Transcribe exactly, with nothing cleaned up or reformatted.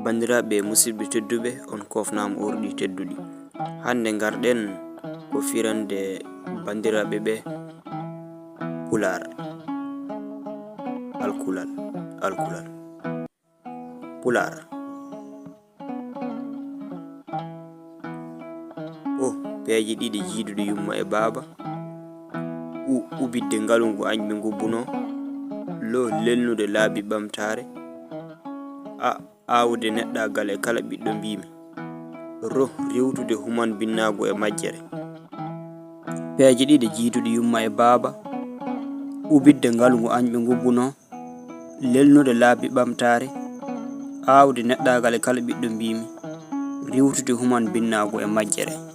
Banndiraaɓe musidɓe tedduɓe, on koofnaama orɗi tedduɗi. Hannde ngarɗen ko firande banndiraaɓe ɓe Pulaar. Alkulal, alkulal. Pulaar. O, peeje ɗiɗi jiiduɗe yumma e baaba. U, ubidde ngalu ngu añɓe ngubbunoo. Lo, lelnude laabi ɓamtaare. A, aawde neɗɗaagal e kala ɓiɗɗo mbiimi. Ro, rewtude human binnaagu e majjere. Peeje ɗiɗi jiiduɗe yumma e baaba. Ubidde ngalu ngu añɓe ngubbunoo. Lelnude laabi ɓamtaare. Aawde neɗɗaagal e kala ɓiɗɗo mbiimi. Rewtude human binnaagu e majjere.